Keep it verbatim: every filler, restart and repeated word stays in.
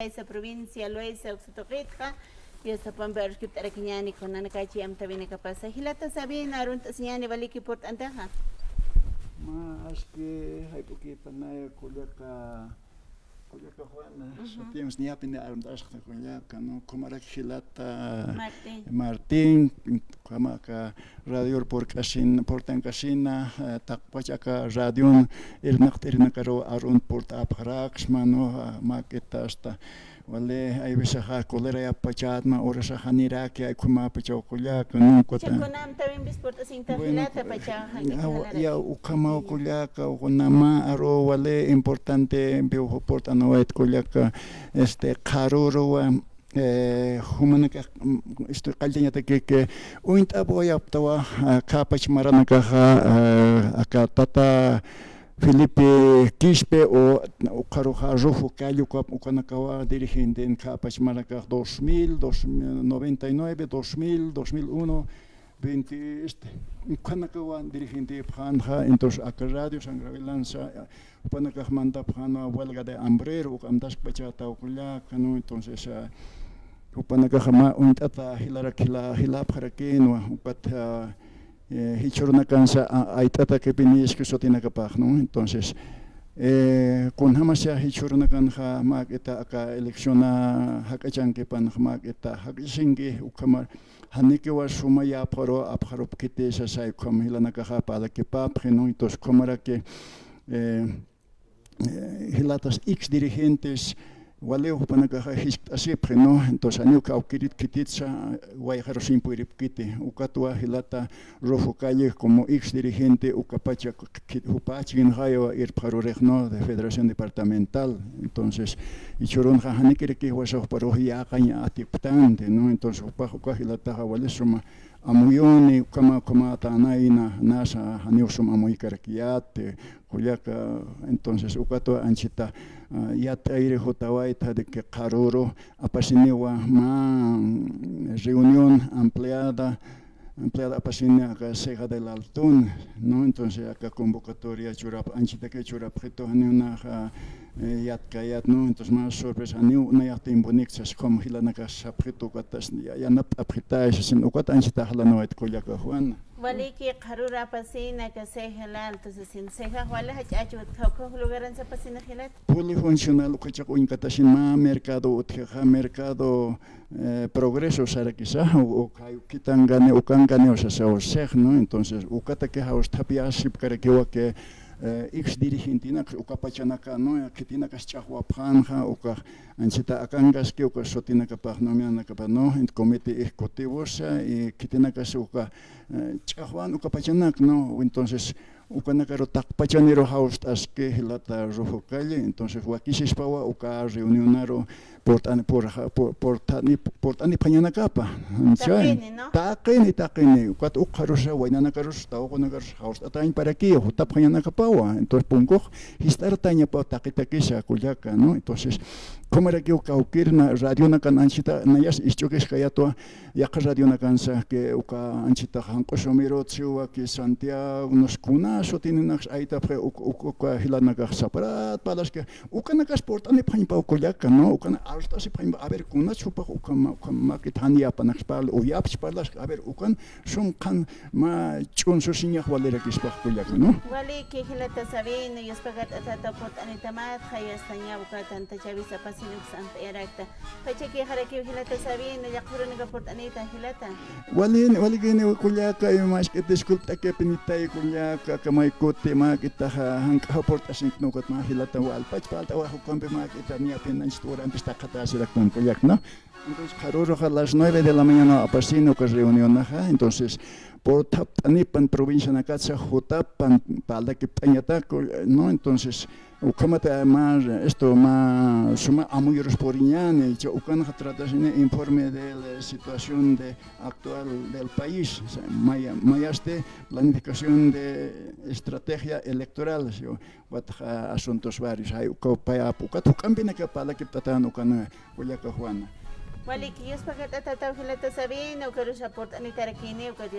Loaysa, provincia Loaysa, uksa tuqitxa, Diosapampi aruskipt'arakiñäni, kunanakachi amtawinakapasa. Jilata Sabino, arunt'asiñäni, waliki purt'antaxa. Mä aski, jayp'ukipanaya, kullaka, kullaka Juana, ujú, sutims ñapini arunt'asxta kullaka, ¿no? Kumarak jilata Martín. Martín, kamaka radior purk'asin, purt'ankasina, eh, taqpach aka radion irnaqt'irinakaru arunt purt'apxaraksma, ¿no? Ah, mäk'ita hasta, wali, hay veces ja, cólera yapachätma, urasax janiraki, ay, ukhamapachaw kullaka, ¿no? Ukat, chakunam tawimpis purt'asinta, bueno, jilata pachaw, eh, jani ya, jalarak. Ya, ukhamaw kullaka, ukunama aru, wali, importante, piw purt'anawayt kullaka, este, qharüruwa, eh, jumanakax, mm, estoy qalltañataki que uñt'apawayaptawa, ah, khäpach maranakaxa, ah, aka tata Felipe Quispe o ukxaruxa Rufo Calle, uka, ukanakawa dirigenten khäpach maranakax dos mil, dos mil, noventa y nueve, dos mil, dos mil uno, veinte, este, ukhanakawa dirigentipxänxa, entonces aka Radio San Gabriel Lanza, eh, jupanakax mantapxänwa huelga de hambrero, uk amtaskpachätaw kullaka, ¿no? Entonces, ah, jupanakaxa mä uñt'ata jilarak jila, jilapxarakïnwa, ukat, ah, eh, jichhürunakansa, ah, ayt'atakipinïski sutinakapax, ¿no? Entonces, eh, kunjamasa jichhürunakanxa mäk'ita aka elecciona jak'achankipanxa mäk'ita jak'achasinki, ukhamar janikiwa suma yapxaru apxarupkiti sasay, ukham jilanakaxa parlakipapxi, ¿no? Entonces, ukhamaraki, eh, eh, jilatas ex dirigentes, waliw jupanakaxa jiskt'asipxi, ¿no? Entonces, janiw kawkïrit khititsa, wayqarusin puyripkiti, ukatwa jilata Rufo Calle como ex dirigente, ukapacha k-, k-, jupacha kinxayawa irpxarurix, ¿no? De Federación Departamental. Entonces, jichhürunxa janikiraki jiwasa juparux yäqañ atiptanti, ¿no? Entonces, jupax uka jilataxa wali suma amuyuni, ukhama, ukhamatänayna, nasa, janiw sum amuykarakiyäti, kullaka, entonces, ukatwa anchita, ah, yatayri jutawayta de que qharüru apasiniwa mä, mm, reunión ampliada, ampliada apasini aka Ceja del Altun, ¿no? Entonces, aka convocatoria churap, anchitaki churapxitu, janiw naxa, eh, yatkayät, ¿no? Entonces, mä sorpresa, janiw nayax tiemponik sas, ukham jilanakax sapxitu, ukatas ya, yanapt'apxitay sasin, ukat anchita jalanawayt kullaka Juana. Waliki, qharüru apasina aka Ceja del Alto sasin, Cejax wali jach'ach utja, ukhax lugaransa apasina jilat. Polifuncional, uka chaq uñkatasin mä mercado utjixa, mercado, eh, Progreso sarakisa, u, u, kay khithankani, ukankaniw sasaw six, ¿no? Entonces, ukataki jawst'apyasipkarakiwa que, eh, ex dirigentenak, ukapachanaka, ¿no? Khitinakas ch'axwapxänxa, ukax anchita akankaski, uka sutinakapax, nominanakapax, ¿no? Comité ejecutivosa, y khitinakas uka, eh, ch'axwan ukapachanak, ¿no? Entonces, ukanakaru taqpachaniru jawst'aski jilata Rufo Calle, entonces wakisispawa uka reunionaru purt'ani-, pur-, pur-, purt'ani-, purt'anipxañanakapa. Taqini, ¿no? Taqini, taqini. Ukat ukxarusa, waynanakarus, tawaqunakarusa jawst'atañ para que jutapxañanakapawa. Entonces, punkux jist'artañapaw taqitakisa kullaka, ¿no? Entonces, ukhamarakiw kawkïrna radionakan anchita nayas isch'ukiskayätwa, yaqha radionakansa que uka anchita janq'u sumirut siwa que Santiago, no sé, kuna sutininakas aytapxi, uk-, uk-, uka jilanakax saparat parlaski, ukanakas purt'anipxañpaw kullaka, ¿no? Ukan arst'asipxañpaw, a ver, kunats jupax ukhama, ukhama mäk'it jan yapanaks parl, o yapch parlaski, a ver, ukan sum qhan mä ch'unsusiñax walirakispax kullaka, ¿no? Waliki jilata Sabino, yuspagart'atata purt'anitamat, jayastaña uka tantachawis apasini uksa amtayarakta. Pachakixarakiw jilata Sabino, yaqha urunaka purt'anita jilata. Walin, walikini kullaka, imask'it disculpt'akipinitay kullaka, kamay kuti mäk'itaxa, jank'axa purt'asinkna ukat mä jilata, walpach palt'awax ukampi mäk'ita, niyapin anchit urampis taqatasiraktan kullaka, ¿no? Entonces, qharüruxa las nueve de la mañana apasini uka reunionaxa, entonces, purthapt'anipan provincianakatsa jutapan parlakipt'añataku, ¿no? Entonces, ukhamata mä, esto, mä suma amuyurus puriñäni, cha ukanxa tratasini informe de la situación de actual del país, o sea, maya-, mayasti planificación de estrategia electoral, ¿sí? Ukat, ah, asuntos varios, hay, uka, payap, ukat juk'ampinaka parlakipt'atän ukan, kullaka Juana. Waliki, yuspagart'atataw jilata Sabino, ukarusa purt'anitarakini, uka